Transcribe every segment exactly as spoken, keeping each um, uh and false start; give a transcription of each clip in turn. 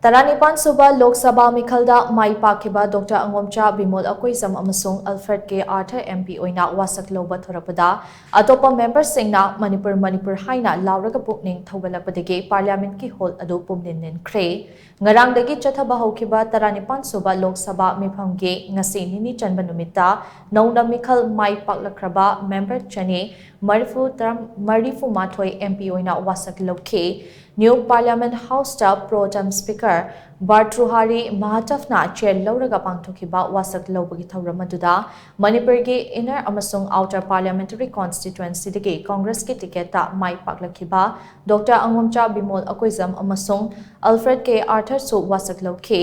ꯇꯔꯥꯅꯤꯄꯥꯟ ꯁꯨꯕ ꯂꯣꯛ ꯁꯚꯥ ꯃꯤꯈꯜꯗ ꯃꯥꯏ ꯄꯥꯛꯈꯤꯕ ꯗꯣꯛꯇꯔ ꯑꯉꯣꯝꯆꯥ ꯕꯤꯃꯣꯜ ꯑꯀꯣꯏꯖꯝ ꯑꯃꯁꯨꯡ ꯑꯜꯐ꯭ꯔꯦꯗ ꯀꯦ ꯑꯥꯔꯊꯔ ꯑꯦꯝ ꯄꯤ ꯑꯣꯏꯅ ꯋꯥꯁꯛ ꯂꯧꯕ ꯊꯣꯔꯛꯄꯗ, ꯑꯇꯣꯞꯄ ꯃꯦꯝꯕꯔꯁꯤꯡꯅ "ꯃꯅꯤꯄꯨꯔ, ꯃꯅꯤꯄꯨꯔ" ꯍꯥꯏꯅ ꯂꯥꯎꯔꯒ ꯄꯨꯛꯅꯤꯡ ꯊꯧꯒꯠꯂꯛꯄꯗꯒꯤ ꯄꯥꯔꯂꯤꯌꯥꯃꯦꯟꯠꯀꯤ ꯍꯣꯜ ꯑꯗꯨ ꯄꯨꯝꯅꯤꯟ ꯅꯤꯟꯈ꯭ꯔꯦ꯫ ꯉꯔꯥꯡꯗꯒꯤ ꯆꯠꯊꯕ ꯍꯧꯈꯤꯕ ꯇꯔꯥꯅꯤꯄꯥꯟ ꯁꯨꯕ ꯂꯣꯛ ꯁꯚꯥ ꯃꯤꯐꯝꯒꯤ ꯉꯁꯤ ꯅꯤꯅꯤ ꯆꯟꯕ ꯅꯨꯃꯤꯠꯇ ꯅꯧꯅ ꯃꯤꯈꯜ ꯃꯥꯏ ꯄꯥꯛꯂꯛꯈ꯭ꯔꯕ ꯃꯦꯝꯕꯔ ꯆꯅꯤ ꯃꯔꯤꯐꯨ ꯇꯔꯥ, ꯃꯔꯤꯐꯨ ꯃꯥꯊꯣꯏ ꯑꯦꯝ ꯄꯤ ꯑꯣꯏꯅ ꯋꯥꯁꯛ ꯂꯧꯈꯤ꯫ ꯅ꯭ꯌꯨ ꯄꯥꯔꯂꯤꯌꯥꯃꯦꯟꯠ ꯍꯥꯎꯁꯇ ꯄ꯭ꯔꯣ ꯇꯦꯝ ꯁ꯭ꯄꯤꯀꯔ ꯚꯥꯔꯇ꯭ꯔꯨꯍꯥꯔꯤ ꯃꯍꯥꯇꯣꯐꯅ ꯆꯦꯌꯔ ꯂꯧꯔꯒ ꯄꯥꯡꯊꯣꯛꯈꯤꯕ ꯋꯥꯁꯛ ꯂꯧꯕꯒꯤ ꯊꯧꯔꯝ ꯑꯗꯨꯗ ꯃꯅꯤꯄꯨꯔꯒꯤ ꯏꯟꯅꯔ ꯑꯃꯁꯨꯡ ꯑꯥꯎꯇꯔ ꯄꯥꯔꯂꯤꯌꯥꯃꯦꯟꯇꯔꯤ ꯀꯣꯟꯁꯇꯤꯇ꯭ꯋꯦꯟꯁꯤꯗꯒꯤ ꯀꯣꯡꯒ꯭ꯔꯦꯁꯀꯤ ꯇꯤꯀꯦꯠꯇ ꯃꯥꯏ ꯄꯥꯛꯂꯛꯈꯤꯕ ꯗꯣꯛꯇꯔ ꯑꯉꯣꯝꯆꯥ ꯕꯤꯃꯣꯜ ꯑꯀꯣꯏꯖꯝ ꯑꯃꯁꯨꯡ ꯑꯜꯐ꯭ꯔꯦꯗ ꯀꯦ ꯑꯥꯔꯊꯔꯁꯨ ꯋꯥꯁꯛ ꯂꯧꯈꯤ꯫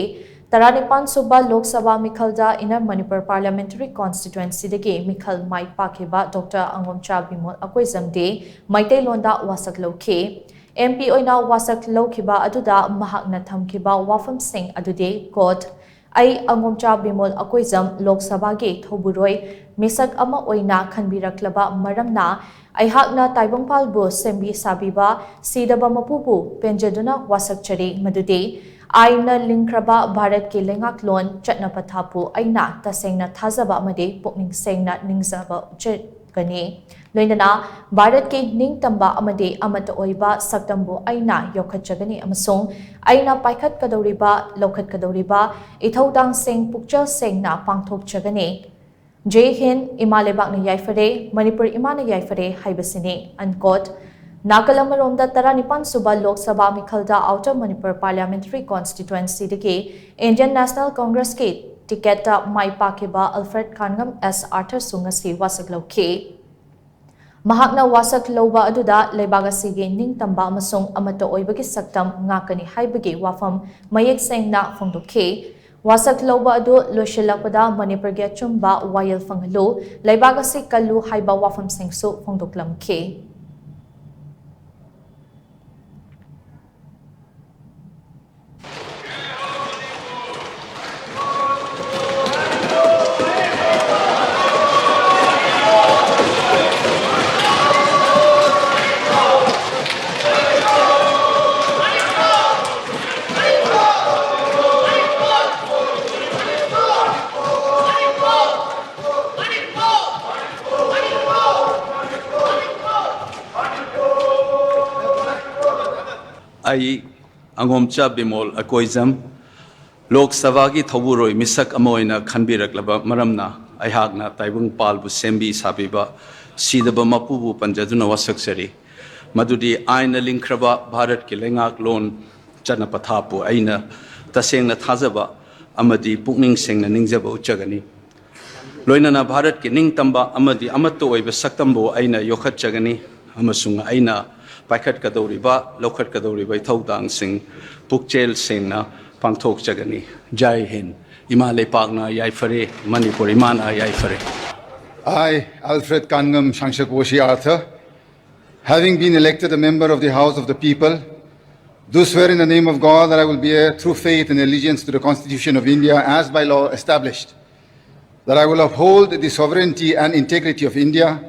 ꯇꯔꯥꯅꯤꯄꯥꯟ ꯁꯨꯕ ꯂꯣꯛ ꯁꯚꯥ ꯃꯤꯈꯜꯗ ꯏꯟꯅꯔ ꯃꯅꯤꯄꯨꯔ ꯄꯥꯔꯂꯤꯌꯥꯃꯦꯟꯇꯔꯤ ꯀꯣꯟꯁꯇꯤꯇ꯭ꯋꯦꯟꯁꯤꯗꯒꯤ ꯃꯤꯈꯜ ꯃꯥꯏ ꯄꯥꯛꯈꯤꯕ ꯗꯣꯛꯇꯔ ꯑꯉꯣꯝꯆꯥ ꯕꯤꯃꯣꯜ ꯑꯀꯣꯏꯖꯝꯗꯤ ꯃꯩꯇꯩꯂꯣꯟꯗ ꯋꯥꯁꯛ ꯂꯧꯈꯤ꯫ ꯑꯦꯝ ꯄꯤ ꯑꯣꯏꯅ ꯋꯥꯁꯛ ꯂꯧꯈꯤꯕ ꯑꯗꯨꯗ ꯃꯍꯥꯛꯅ ꯊꯝꯈꯤꯕ ꯋꯥꯐꯝꯁꯤꯡ ꯑꯗꯨꯗꯤ, ꯀꯣꯠ, "ꯑꯩ, ꯑꯉꯣꯝꯆꯥ ꯕꯤꯃꯣꯜ ꯑꯀꯣꯏꯖꯝ, ꯂꯣꯛ ꯁꯚꯥꯒꯤ ꯊꯧꯕꯨꯔꯣꯏ ꯃꯤꯁꯛ ꯑꯃ ꯑꯣꯏꯅ ꯈꯟꯕꯤꯔꯛꯂꯕ ꯃꯔꯝꯅ, ꯑꯩꯍꯥꯛꯅ ꯇꯥꯏꯕꯪꯄꯥꯜꯕꯨ ꯁꯦꯝꯕꯤ ꯁꯥꯕꯤꯕ ꯁꯤꯗꯕ ꯃꯄꯨꯕꯨ ꯄꯦꯟꯖꯗꯨꯅ ꯋꯥꯁꯛꯆꯔꯤ꯫ ꯃꯗꯨꯗꯤ ꯑꯥꯏꯟꯅ ꯂꯤꯡꯈ꯭ꯔꯕ ꯚꯥꯔꯠꯀꯤ ꯂꯩꯉꯥꯛꯂꯣꯟ ꯆꯠꯅ ꯄꯊꯥꯞꯄꯨ ꯑꯩꯅ ꯇꯁꯦꯡꯅ ꯊꯥꯖꯕ ꯑꯃꯗꯤ ꯄꯨꯛꯅꯤꯡ ꯁꯦꯡꯅ ꯅꯤꯡꯖꯕ ꯎꯠꯆꯒꯅꯤ꯫ ꯂꯣꯏꯅꯅ ꯚꯥꯔꯠꯀꯤ ꯅꯤꯡꯇꯝꯕ ꯑꯃꯗꯤ ꯑꯃꯠꯇ ꯑꯣꯏꯕ ꯁꯛꯇꯝꯕꯨ ꯑꯩꯅ ꯌꯣꯛꯈꯠꯆꯒꯅꯤ ꯑꯃꯁꯨꯡ ꯑꯩꯅ ꯄꯥꯏꯈꯠꯀꯗꯧꯔꯤꯕ, ꯂꯧꯈꯠꯀꯗꯧꯔꯤꯕ ꯏꯊꯧꯗꯥꯡꯁꯤꯡ ꯄꯨꯛꯆꯦꯜ ꯁꯦꯡꯅ ꯄꯥꯡꯊꯣꯛꯆꯒꯅꯤ꯫ ꯖꯦ ꯍꯤꯟ, ꯏꯃꯥ ꯂꯩꯕꯥꯛꯅ ꯌꯥꯏꯐꯔꯦ, ꯃꯅꯤꯄꯨꯔ ꯏꯃꯥꯅ ꯌꯥꯏꯐꯔꯦ" ꯍꯥꯏꯕꯁꯤꯅꯤ꯫ ꯑꯟꯀꯣꯠ꯫ ꯅꯥꯀꯜ ꯑꯃꯔꯣꯝꯗ, ꯇꯔꯥꯅꯤꯄꯥꯟ ꯁꯨꯕ ꯂꯣꯛ ꯁꯚꯥ ꯃꯤꯈꯜꯗ ꯑꯥꯎꯇꯔ ꯃꯅꯤꯄꯨꯔ ꯄꯥꯔꯂꯤꯌꯥꯃꯦꯟꯇꯔꯤ ꯀꯣꯟꯁꯇꯤꯇ꯭ꯋꯦꯟꯁꯤꯗꯒꯤ ꯏꯟꯗꯤꯌꯟ ꯅꯦꯁꯅꯦꯜ ꯀꯣꯡꯒ꯭ꯔꯦꯁꯀꯤ ꯇꯤꯀꯦꯠꯇ ꯃꯥꯏ ꯄꯥꯛꯈꯤꯕ ꯑꯜꯐ꯭ꯔꯦꯗ ꯀꯥꯟꯉꯝ ꯑꯦꯁ ꯑꯥꯔꯊꯔꯁꯨ ꯉꯁꯤ ꯋꯥꯁꯛ ꯂꯧꯈꯤ꯫ ꯃꯍꯥꯛꯅ ꯋꯥꯁꯛ ꯂꯧꯕ ꯑꯗꯨꯗ ꯂꯩꯕꯥꯛ ꯑꯁꯤꯒꯤ ꯅꯤꯡꯇꯝꯕ ꯑꯃꯁꯨꯡ ꯑꯃꯠꯇ ꯑꯣꯏꯕꯒꯤ ꯁꯛꯇꯝ ꯉꯥꯛꯀꯅꯤ ꯍꯥꯏꯕꯒꯤ ꯋꯥꯐꯝ ꯃꯌꯦꯛ ꯁꯦꯡꯅ ꯐꯣꯡꯗꯣꯛꯈꯤ꯫ ꯋꯥꯁꯛ ꯂꯧꯕ ꯑꯗꯨ ꯂꯣꯏꯁꯤꯜꯂꯛꯄꯗ ꯃꯅꯤꯄꯨꯔꯒꯤ ꯑꯆꯨꯝꯕ ꯋꯥꯌꯦꯜ ꯐꯪꯍꯜꯂꯨ, ꯂꯩꯕꯥꯛ ꯑꯁꯤ ꯀꯜꯂꯨ ꯍꯥꯏꯕ ꯋꯥꯐꯝꯁꯤꯡꯁꯨ ꯐꯣꯡꯗꯣꯛꯂꯝꯈꯤ꯫ ꯑꯩ ꯑꯉꯣꯝꯆꯥ ꯕꯤꯃꯣꯜ ꯑꯀꯣꯏꯖꯝ, ꯂꯣꯛ ꯁꯚꯥꯒꯤ ꯊꯧꯕꯨꯔꯣꯏ ꯃꯤꯁꯛ ꯑꯃ ꯑꯣꯏꯅ ꯈꯟꯕꯤꯔꯛꯂꯕ ꯃꯔꯝꯅ, ꯑꯩꯍꯥꯛꯅ ꯇꯥꯏꯕꯪ ꯄꯥꯜꯕꯨ ꯁꯦꯝꯕꯤ ꯁꯥꯕꯤꯕ ꯁꯤꯗꯕ ꯃꯄꯨꯕꯨ ꯄꯟꯖꯗꯨꯅ ꯋꯥꯁꯛꯆꯔꯤ꯫ ꯃꯗꯨꯗꯤ ꯑꯥꯏꯟꯅ ꯂꯤꯡꯈ꯭ꯔꯕ ꯚꯥꯔꯠꯀꯤ ꯂꯩꯉꯥꯛꯂꯣꯟ ꯆꯠꯅ ꯄꯊꯥꯞꯄꯨ ꯑꯩꯅ ꯇꯁꯦꯡꯅ ꯊꯥꯖꯕ ꯑꯃꯗꯤ ꯄꯨꯛꯅꯤꯡ ꯁꯦꯡꯅ ꯅꯤꯡꯖꯕ ꯎꯠꯆꯒꯅꯤ꯫ ꯂꯣꯏꯅꯅ ꯚꯥꯔꯠꯀꯤ ꯅꯤꯡꯇꯝꯕ ꯑꯃꯗꯤ ꯑꯃꯠꯇ ꯑꯣꯏꯕ ꯁꯛꯇꯝꯕꯨ ꯑꯩꯅ ꯌꯣꯛꯈꯠꯆꯒꯅꯤ, ꯑꯃꯁꯨꯡ ꯑꯩꯅ ꯄꯥꯏꯈꯠꯀꯗꯧꯔꯤꯕ, ꯂꯧꯈꯠꯀꯗꯧꯔꯤꯕ ꯏꯊꯧꯗꯥꯡꯁꯤꯡ ꯄꯨꯛꯆꯦꯜ ꯁꯦꯡꯅ ꯄꯥꯡꯊꯣꯛꯆꯒꯅꯤ꯫ ꯖꯥꯏ ꯍꯤꯟꯗ꯫ ꯏꯃꯥ ꯂꯩꯄꯥꯛꯅ ꯌꯥꯏꯐꯔꯦ, ꯃꯅꯤꯄꯨꯔ ꯏꯃꯥꯅ ꯌꯥꯏꯐꯔꯦ꯫ I, Alfred Kangam Shangshak Woshi Arthur, having been elected a member of the House of the People, do swear in the name of God that I will bear true faith and allegiance to the Constitution of India as by law established, that I will uphold the sovereignty and integrity of India,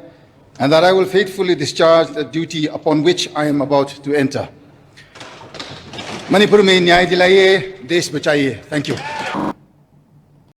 and that I will faithfully discharge the duty upon which I am about to enter. Manipur में न्याय दिलाइए, देश बचाइए। Thank you.